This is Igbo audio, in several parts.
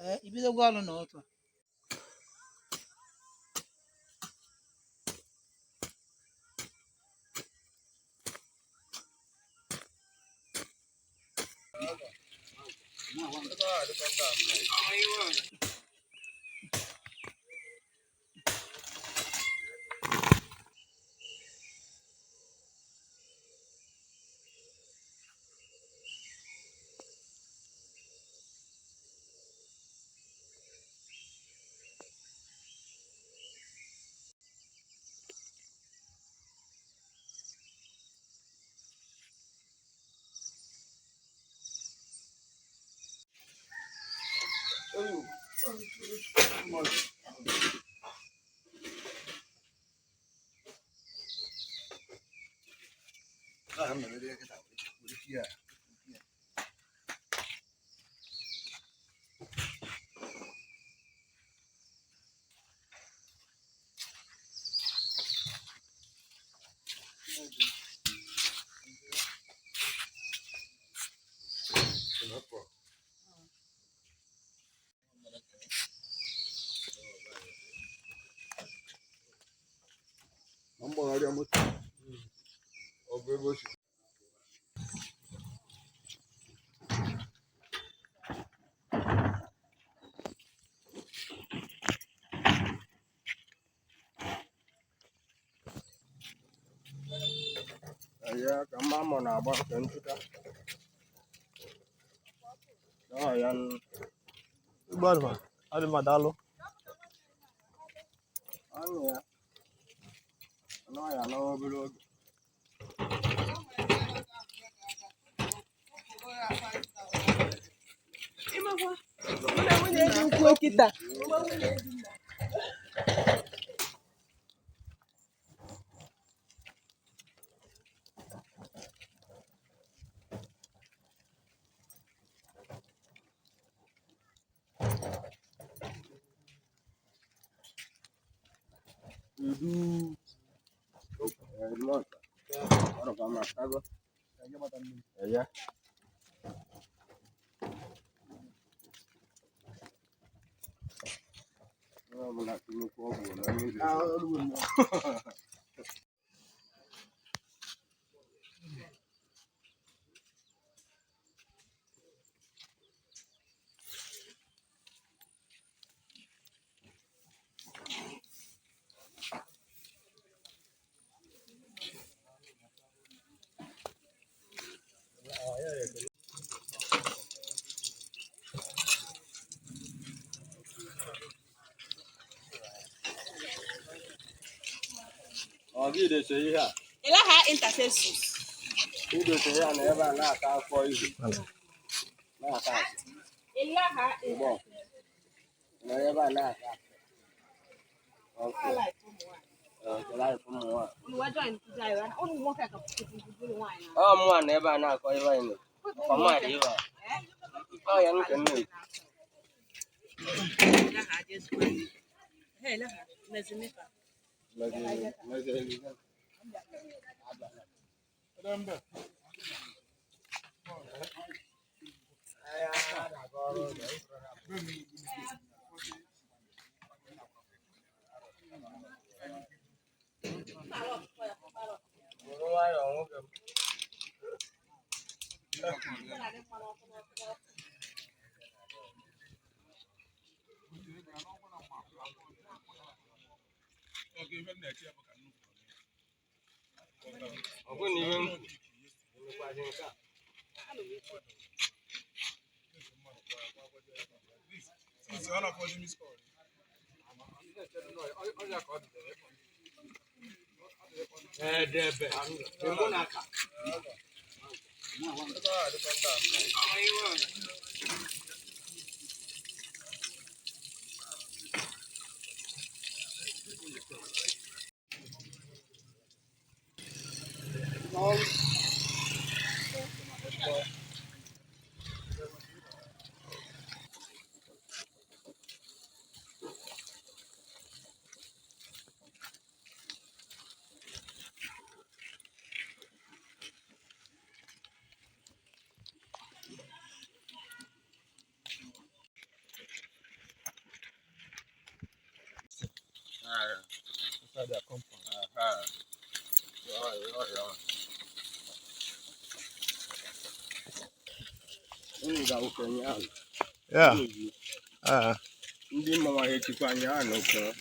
Ee, ibidogwa ọrụ n'ụtụ a. Mgbagharịa moto ọ bụ ebe o si. Ya ka mma mọ na-agba nke ntụta. Ọ ya Igbo adịma adịma, daalụ. Anụ ya anụ ya n'obere oge. Kwuo kịta. Udu ọrụ ka mma kago. Ya. Onye ọbụla tinyekwa ọgwụ na mmiri. Ọ gị dese ihe a? Ilaha intercessors. Idose ya na ebe a na-ata afọ ihu. Na-ata asị. Ilaha. Ụgbọ. Na ebe a na-ata asị. Okay. Ee, ụmụ nwaanyị. Ọ mụnwa na ebe a na-akọ ebe anyị nọ. Ọkwa mmadụ ebe a. Ọ ya nke m na-ekwu. Meziri- Bụrụ nwayọọ nwoke m. Ọ bụrụ na ihe m kwuru, emekwazi nke a. Inside their compound. Unu ga-okenye ahụ. Yeah. Ah, Ndị mmanwụ echikwa anya ahụ n'okenye.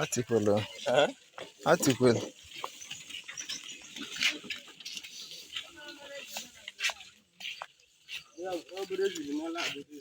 atikwelu. Atikwelu. Obere ejiri n'ụlọ abụghị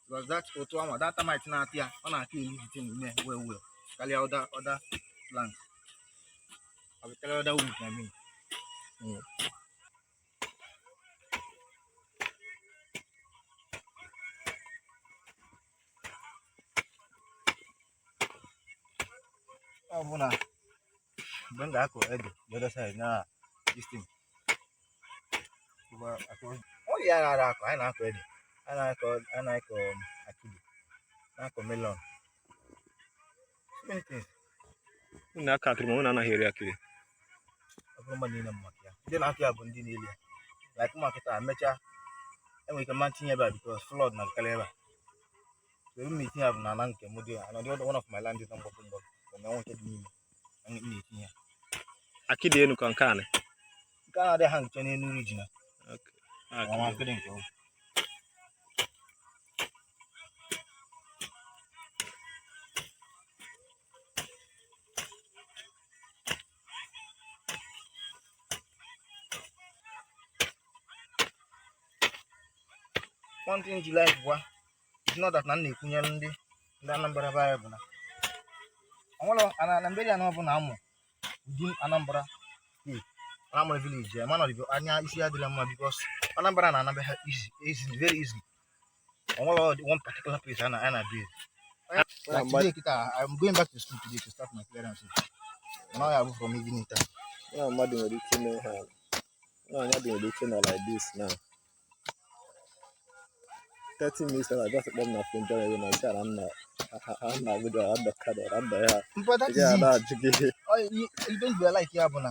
Because that otu anwa, that termite na-ata ya, ọ na-aka eli the thing ime well well karịa other plants. Ọ bụ karịa other wood, I mean. Ọ bụ na mgbe m ga-akọ ede the other side na this thing. Ọ ya na-ara akọ, anyị na-akọ ede, anyị na-akọ akịdị, na-akọ melon. So many things. Unu na-akọ akịrị ma unu anaghị eri akịrị. Ọ bụrụ mmadụ niile maka ya. Ndị na-akọ ya bụ ndị na-eli ya. Like ụmụ kịta emechaa, enwere ike mma ntinye ebe a because flood na-adịkarị ebe a. So ebe m na-etinye ya bụ n'ala nke m dị, and the other one of my land dị na mgbọgọ mgbọgọ, na nwa nke dị n'ime, m na-etinye ya. Akịdị enu ka nke anị. Nke a na-adịghị ha nche n'elu ridge na. Akịdị. Nwa nkịrị nke ọ. One thing ji like gwa, it's not that na m na-ekwunyere ndị Anambra be anyị bụ na onwere ana na mberi anọ bụ na amụ within Anambra State, Anambra village ya mana ọdịbụ anya isi adịrị mma because Anambra na Anambra ha easy, easy, very easy. Onwere one particular place a na base. Like today kita, I'm going back to school today to start my clearance. Now I have from evening time. Na mmadụ nwere ike ime ihe a. Na mmadụ nwere ike nọ like this now. 30 minutes later, just kpọọ m na phone jọrọ ebe na nke a na nna ha na Abuja adọkadọ adọ ya. But that Ị is gaghị it. ada ajụ gị. Ọ ibe nji wee like ya bụ na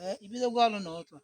Ee, ibidogo ọrụ n'ụtụ a?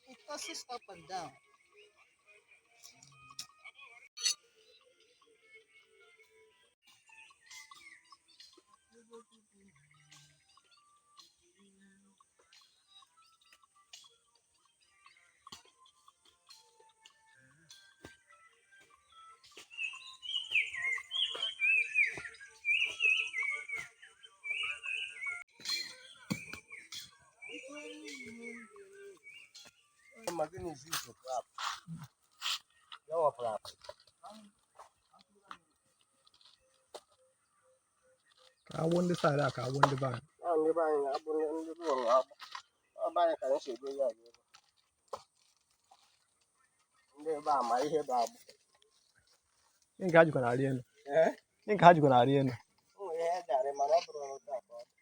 It tosses up and down. Ka agbụ ndị saịdị a ka agbụ ndị be anyị. Ọ ndị be anyị na-abụ ndị be ụwa agbụ. Ọ be anyị ka anyị si ego ya ego. Ndị be a ma ihe bụ agbụ. Gịnị ka ha jikwa na-arị elu? Ee? Gịnị ka ha jikwa na-arị elu? O nwere ihe e ji arị mana ọ bụrụ ọrụ taa ka ọ dị.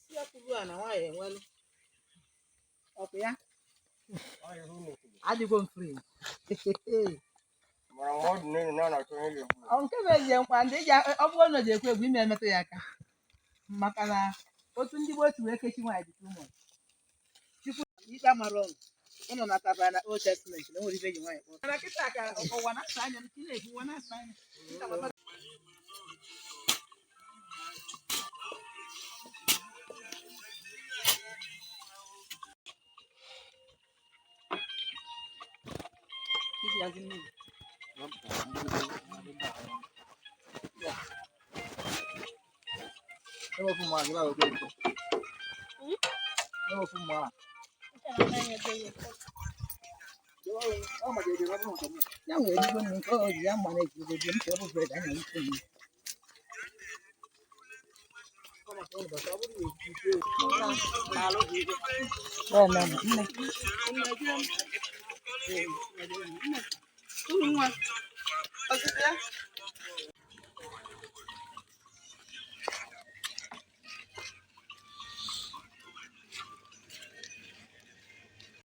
Si ya kwuru a na nwaanyị enwelu. Ọ Ọkụ ya adịgo m free. Mara ma ọ dị n'elu na ọ na-achọ onye ga-egbu. Ọ nke bụ ezie nkwa ndị eji ọ bụrụ na o ji ekwu egwu ime emetụ ya aka, maka na otu ndị gboo si wee kechi nwaanyị dị too much. Chukwu ikpe amara ọrụ ụnụ natabara na Old Testament na o nwere ife eji nwaanyị kpọrọ. Mana kịta ka ụwa na-asa anya m, Chineke ụwa na-asa anya. Kịta Isi azụ mmiri. Ya nwere ezigbo nne nke ọ ji ya mma na-eji ego m ka ọ bụ bred anya ike m. Nne. Nne. Nne.